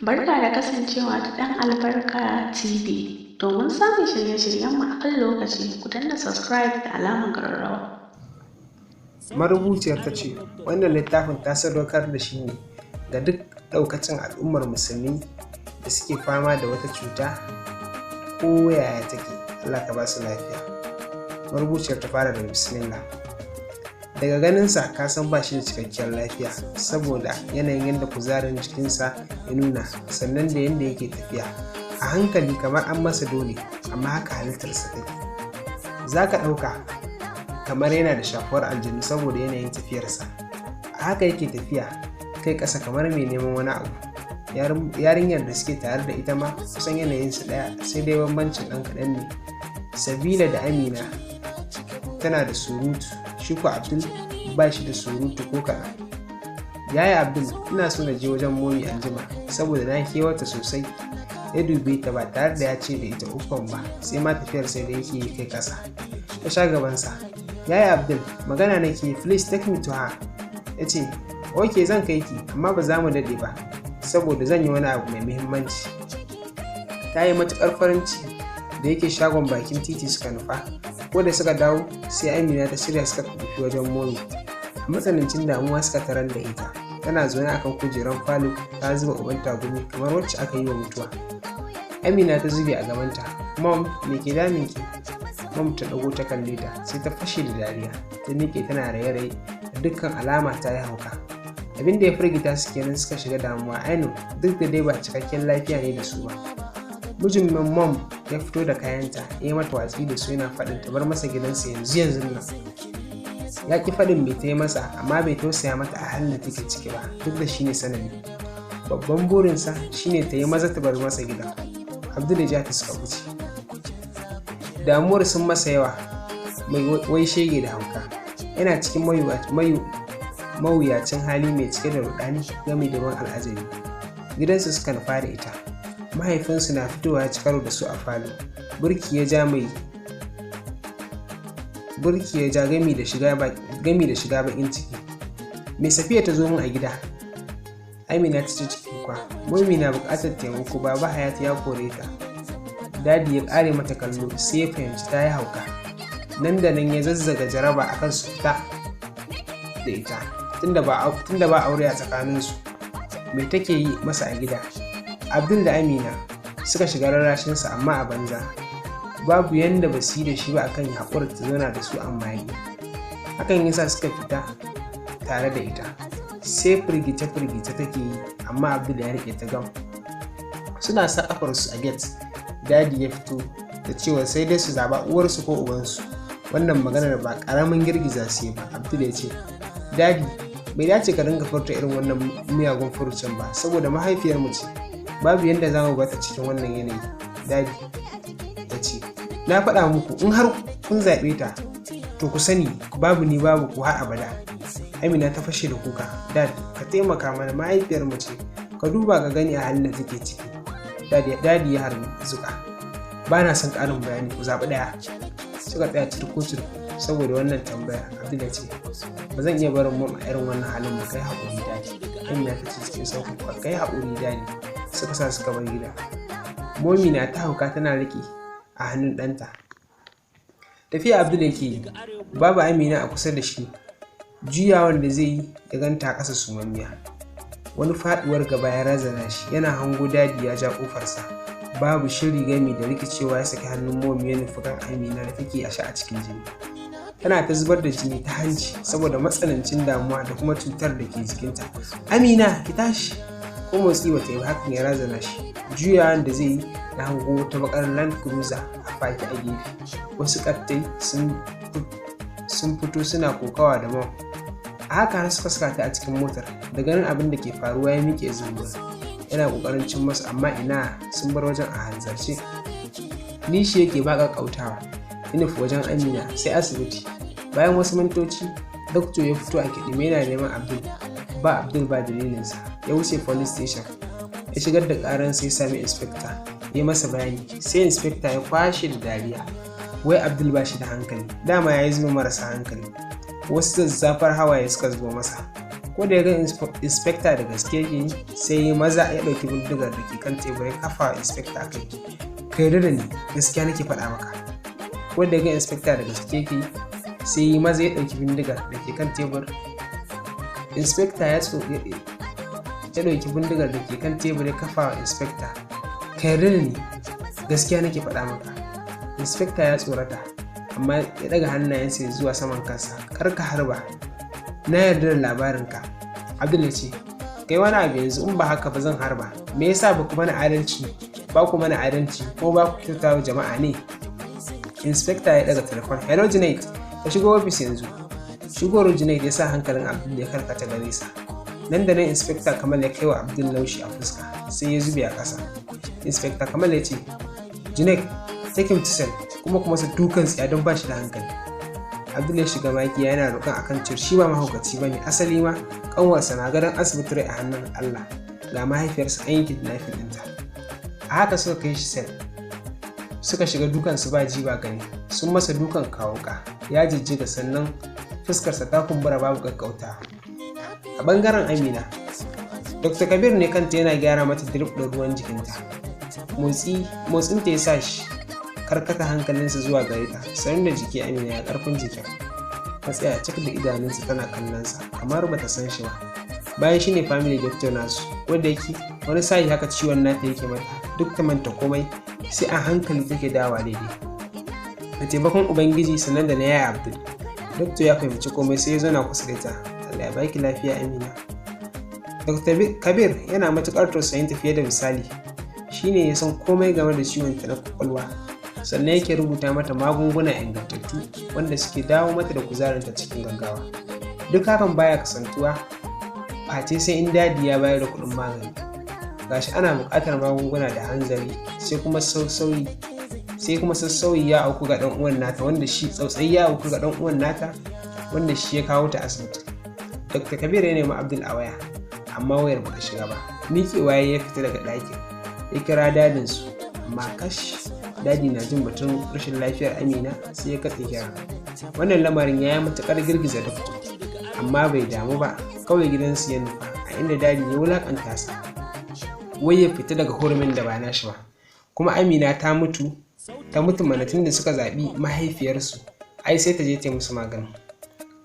Barka da kasancewa da ɗan Albarka TV. Domin samun shirye-shiryenmu a kan lokaci, ku danna subscribe da alamar ƙararrawa. Marubuciyar ta ce wannan littafin ta sadaukar da shi ne ga duk ɗaukacin al'ummar Musulmi da suke fama da wata cuta ko yaya take, Allah ka ba su lafiya. Marubuciyar ta fara da bismillah. Daga ganinsa ka san ba shi da cikakkiyar lafiya, saboda yanayin yadda kuzarin jikinsa ya nuna, sannan da yadda yake tafiya a hankali kamar an masa dole, amma haka halittarsa take. Za ka ɗauka kamar yana da shafuwar aljanu saboda yanayin tafiyarsa. A haka yake tafiya kai ƙasa kamar mai neman wani abu. Yarinyar da suke tare da ita ma kusan yanayinsu ɗaya, sai dai bambancin ɗan kaɗan ne. Sabila da Amina tana da surutu, shi ko Abdul ba shi da surutu ko kaɗan. "Yaya Abdul, ina so na je wajen Momi anjima saboda na kewarta sosai." Ya dube ta ba tare da ya ce da ita uffan ba, sai ma tafiyar sai da yake yi kai ƙasa. Ta sha gabansa. "Yaya Abdul, magana nake, please take me to her." Ya ce, "Ok, zan kai ki, amma ba za mu daɗe ba saboda zan yi wani abu mai muhimmanci." Ta yi matuƙar farin ciki. Da yake shagon bakin titi suka nufa, ko da suka dawo sai Amina ta shirya suka tafi wajen Momi. A matsanancin damuwa suka tarar da ita, tana zaune akan kujerar falo ta zuba uban tagumi kamar wacce aka yi wa mutuwa. Amina ta zube a gabanta. "Mom, me ke damin ki?" Mom ta ɗago ta kalle ta, sai ta fashe da dariya, ta miƙe tana raye-raye, da dukkan alama ta yi hauka. Abin da ya firgita su kenan, suka shiga damuwa aino, duk da dai ba cikakken lafiya ne da su ba. Mijin Mom ya fito da kayanta, ya yi mata watsi da su, yana faɗin ta bar masa gidansa yanzu yanzu nan. Ya ƙi faɗin me ta yi masa, amma bai tausaya mata a halin da take ciki ba, duk da shine sanadi. Babban burinsa shine ta yi maza ta bar masa gidan. Abdul ya ta suka wuce. Damuwar sun masa yawa, mai wai shege da hauka. Yana cikin mawuyacin hali mai cike da rudani game da ban al'ajabi. Gidansu suka nufa da ita. Mahaifinsu na fitowa ya ci karo da su a falo. Burki ya ja mai burki ya ja gami da shiga bakin ciki. "Me Safiya ta zo min a gida?" Amina ta ce cikin kwa. "Momi na buƙatar taimako, Baba Hayat ya kore ta." Daddy ya ƙare mata kallo, sai ya fahimci ta yi hauka. Nan da nan ya zazzaga jaraba akan su fita da ita, tunda ba aure a tsakaninsu. Me take yi masa a gida? Abdul da Amina suka shiga rarrashinsa, amma a banza. Babu yanda ba su yi da shi ba akan ya haƙura ta zauna da su, amma yi. Hakan yasa suka fita tare da ita. Sai firgice-firgice take yi, amma Abdul ya riƙe ta gam. Suna sa ƙafarsu a gate, Daddy ya fito da cewa sai dai su zaɓa uwarsu ko ubansu. Wannan maganar ba ƙaramin girgiza su ba. Abdul ya ce, "Daddy, bai dace ka dinga furta irin wannan miyagun furucin ba, saboda mahaifiyarmu ce. Babu yadda za mu bata cikin wannan yanayi." Daddy ya ce, "Na faɗa muku, in har kun zaɓe ta, to ku sani babu ni babu ku har abada." Amina ta fashe da kuka. "Dad, ka taimaka mana, mahaifiyarmu ce, ka duba ka gani a halin da take ciki." Daddy ya harzuka. "Ba na son ƙarin bayani, ku zaɓi ɗaya." Suka tsaya cirko cirko saboda wannan tambaya. Abdul ya ce, "Ba zan iya barin Mom a irin wannan halin ba, kai haƙuri, Daddy." Amina ta ce cikin sauƙi, "Kai haƙuri, Daddy." Suka sa suka bar gida. Momi na ta hauka tana riƙe a hannun ɗanta. Tafiya Abdul yake yi, babu Amina a kusa da shi. Juyawan da zai yi, ya ganta a ƙasa sumammiya. Wani faɗuwar gaba ya razana shi, yana hango Daddy ya ja ƙofarsa. Babu shiri gami da rikicewa, ya saki hannun Momi, ya nufi kan Amina da take a a cikin jini. Tana ta zubar da jini ta hanci saboda matsanancin damuwa da kuma cutar da ke jikinta. "Amina, ki tashi!" Ko motsi bata yi ba, hakan ya razana shi. Juyawan da zai yi, na hango wata bakar Land Cruiser a faki a gefe. Wasu kattai sun fito suna kokawa da Mom. A haka har suka saka ta a cikin motar. Da ganin abin da ke faruwa, ya miƙe zumbur yana ƙoƙarin cin masu, amma ina, sun bar wajen a hanzarce. Nishi yake ba ƙaƙƙautawa, ya nufi wajen Amina sai asibiti. Bayan wasu mintoci, doctor ya fito a kiɗime yana neman Abdul. Ba Abdul, ba dalilinsa. Ya wuce police station, ya shigar da ƙaran, sai sami inspector, ya masa bayani. Sai inspector ya kwashe da dariya, wai Abdul ba shi da hankali, dama ya yi zuba marasa hankali. Wasu zazzafar hawaye suka zubo masa. Ko da ya ga inspector da gaske yake yi, sai maza ya ɗauki bindigar da ke kan tebur ya kafa wa inspector kai. "Ka yarda da ni, gaskiya nake faɗa maka." Ko da ya ga inspector da gaske yake yi, sai maza ya ɗauki bindigar da ke kan tebur. Inspector ya ɗauki bindigar da ke kan tebur ya kafa wa inspector. "Ka yarda da ni, gaskiya nake faɗa maka." Inspector ya tsorata, amma ya ɗaga hannayensa zuwa saman kansa. "Kar ka harba, na yarda da labarinka." Abdul ya ce, "Kai wani abu yanzu, in ba haka ba zan harba. Me yasa ba ku mana adalci ba, ku mana adalci ko ba ku kyautata wa jama'a ne?" Inspector ya ɗaga telefon. "Hello Junaid, ka shigo ofis yanzu." Shigowar Junaid ya sa hankalin Abdul ya karkata gare sa. Nan da nan Inspector Kamal ya kai wa Abdul laushi a fuska, sai ya zube a ƙasa. Inspector Kamal ya ce, "Junaid, take him to cell, kuma sa dukan tsiya don ba shi da hankali." Abdul ya shiga magiya yana roƙon akan cewar shi ba mahaukaci ba ne, asali ma ƙanwarsa na gadon asibiti rai a hannun Allah, ga mahaifiyarsa an yi kidnapping ɗinta. A haka suka kai shi cell, suka shiga dukan su ba ji ba gani. Sun masa dukan kawuka, ya jijjiga, sannan fuskarsa ta kumbura babu gaggauta. A bangaren Amina, Dr. Kabir ne kanta yana gyara mata drip ɗin ruwan jikinta. Motsi motsinta ya sa shi karkata hankalinsa zuwa gare ta. "Sanin da jiki, Amina, ya karfin jikin?" Ta tsaya cik da idanunsa tana kallonsa kamar bata san shi ba, bayan shi ne family doctor nasu. Wanda yake wani sa'i haka ciwon nata yake mata, duk ta manta komai, sai a hankali take dawa daidai da taimakon Ubangiji sannan da na yaya Abdul. Doctor ya fahimci komai, sai ya zauna kusa da ita. "Allah ya baki lafiya, Amina." Dr. Kabir yana matuƙar tausayin ta fiye da misali. Shine ya san komai game da ciwon ta na kwakwalwa, sannan yake rubuta mata magunguna ingantattu wanda suke dawo mata da kuzarinta cikin gaggawa. Duk hakan baya kasantuwa face sai in Daddy ya bayar da kuɗin magani. Gashi ana buƙatar magunguna da hanzari, sai kuma sassauyi ya auku ga ɗan uwan nata wanda shi tsautsayi ya auku ga ɗan uwan nata wanda shi ya kawo ta asibiti. Dr. Kabir ya nemi Abdul a waya, amma wayar bata shiga ba. Miƙewa ya fita daga ɗakin, ya kira daddynsu, amma kash, Daddy na jin batun rashin lafiyar Amina sai ya katse kira. Wannan lamarin ya yi matuƙar girgiza doctor, amma bai damu ba, kawai gidansu ya nufa, a inda Daddy ya wulaƙanta sa, wai ya fita daga hurumin da ba nashi ba. Kuma Amina ta mutu, ta mutu mana, tun da suka zaɓi mahaifiyarsu, ai sai ta je ta yi musu magani.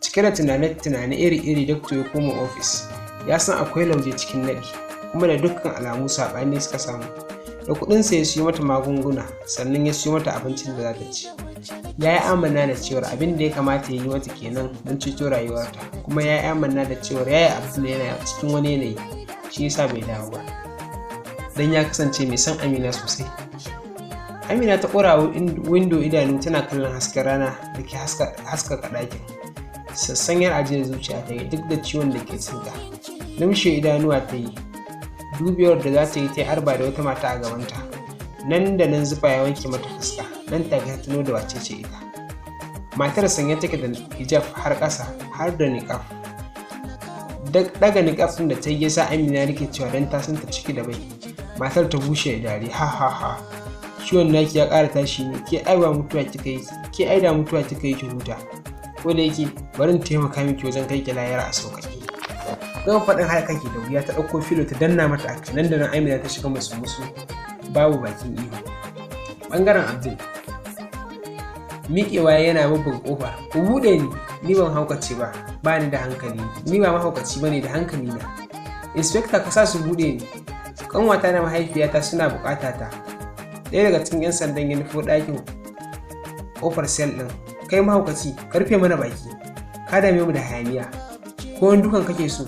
Cike da tunane-tunane iri-iri, doctor ya koma ofis. Ya san akwai lauje cikin naɗi, kuma da dukkan alamu saɓani suka samu. Da kuɗinsa ya siyo mata magunguna, sannan ya siyo mata abincin da za ta ci. Ya yi amanna da cewar abin da ya kamata ya yi mata kenan don ceto rayuwarta, kuma ya yi amanna da cewar yaya Abdul yana cikin wani yanayi, shi yasa bai dawo ba, don ya kasance mai son Amina sosai. Amina ta ƙura windo idanu tana kallon hasken rana da ke haskaka ɗakin. Sassanyar ajiyar zuciya ta yi, duk da ciwon da ke cinta. Lumshe idanuwa ta yi, dubiyar da za ta yi ta yi arba da wata mata a gabanta. Nan da nan zufa ya wanke mata fuska. Nan take ta tuno da wace ce ita. Matar sanye take da hijab har ƙasa, har da niƙaf. Daga niƙaf ɗin da ta yi sa Amina rike cewa don ta san ta ciki da bai. Matar ta bushe da dare. "Ha ha ha, ciwon naki ya ƙara tashi ne ke? Ai ba mutuwa kika yi ke, ai da mutuwa kika yi ki huta. Ko da yake, bari in taimaka miki wajen kai ki lahira a sauƙaƙe." Gama faɗin haka kake da wuya ta ɗauko filo ta danna mata a nan. Da nan Amina ta shiga musu musu babu bakin ihu. Ɓangaren Abdul, miƙewa yana bubbuga ƙofar. "Ku buɗe ni, ni ban haukace ba, ba ni da hankali, ni ba mahaukaci ba ne, da hankali na. Inspector, ka sa su buɗe ni, ƙanwata da mahaifiyata suna buƙata ta." Ɗaya daga cikin 'yan sandan ya nufo ɗakin ƙofar cell ɗin. "Kai mahaukaci, ka rufe mana baki, ka dame mu da hayaniya. Ko wani dukan kake so?"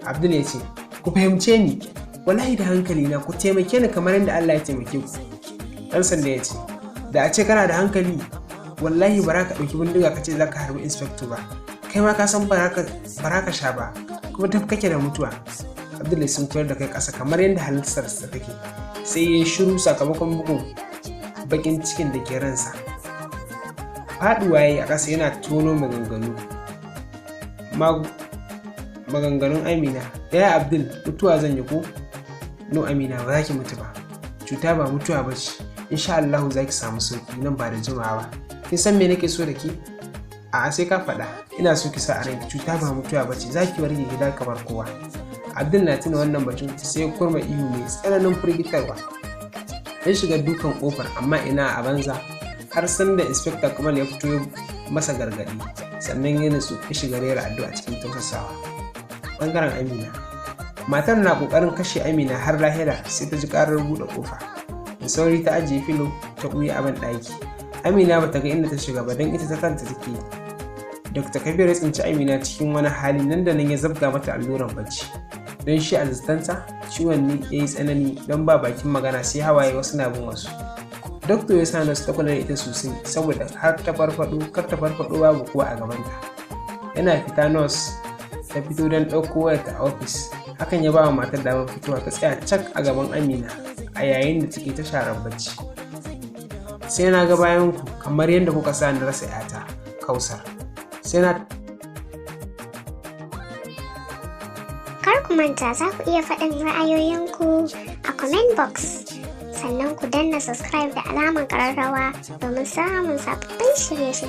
Abdul ya ce, "Ku fahimce ni, wallahi da hankali na. Ku taimake ni kamar yadda Allah ya taimake ku." Ɗan sanda ya ce, "Da a ce kana da hankali, wallahi ba ka ɗauki bindiga ka ce za ka harbi inspector ba. Kai ma ka san ba ka sha ba, kuma tafi kake da mutuwa." Abdul sun koyar da kai ƙasa kamar yadda halittarsa take, sai ya yi shiru sakamakon bugun bakin cikin da ke ransa. Faɗuwa ya yi a ƙasa yana tono maganganu, maganganun Amina. "Yaya Abdul, mutuwa zan yi ko?" "No Amina, ba za ki mutu ba. Cuta ba mutuwa ba ce. Insha Allahu za ki samu sauki nan ba da jimawa ba. Kin san me nake so da ke?" A'a, sai ka faɗa. Ina so ki sa a ranki cuta ba mutuwa ba ce, za ki warke gida kamar kowa. Abdul na tuna wannan batun sai ya kurma ihu mai tsananin firgitarwa. Ya shiga dukan kofar, amma ina, a banza, har sanda Inspector Kamal ya fito ya masa gargaɗi sannan ya nutsu ya shiga rera addu'a cikin tausasawa. Bangaren Amina, matar na ƙoƙarin kashe Amina har lahira sai ta ji ƙarar buɗe ƙofa. Da sauri ta ajiye filo ta ɓuya a ban ɗaki. Amina ba ta ga inda ta shiga ba, don ita ta kanta take yi. Dr. Kabir ya tsinci Amina cikin wani hali, nan da nan ya zabga mata alluran bacci, don shi a zatonsa ciwon ne ya yi tsanani, don ba bakin magana sai hawaye wasu na bin wasu. Doctor ya sa nasu ta kula da ita sosai saboda har ta farfado, kar ta farfado babu kowa a gabanta. Yana fita nurse ta fito don ɗauko wayarta a ofis. Hakan ya ba wa matar damar fitowa ta tsaya cak a gaban Amina a yayin da take ta sharar bacci. "Sai na ga bayan ku kamar yadda kuka sa ni rasa 'yata Kausar. Sai na" Kar ku manta, za ku iya faɗin ra'ayoyinku a comment box. Sannan ku danna subscribe da alamar ƙararrawa domin samun sababbin shirye-shirye.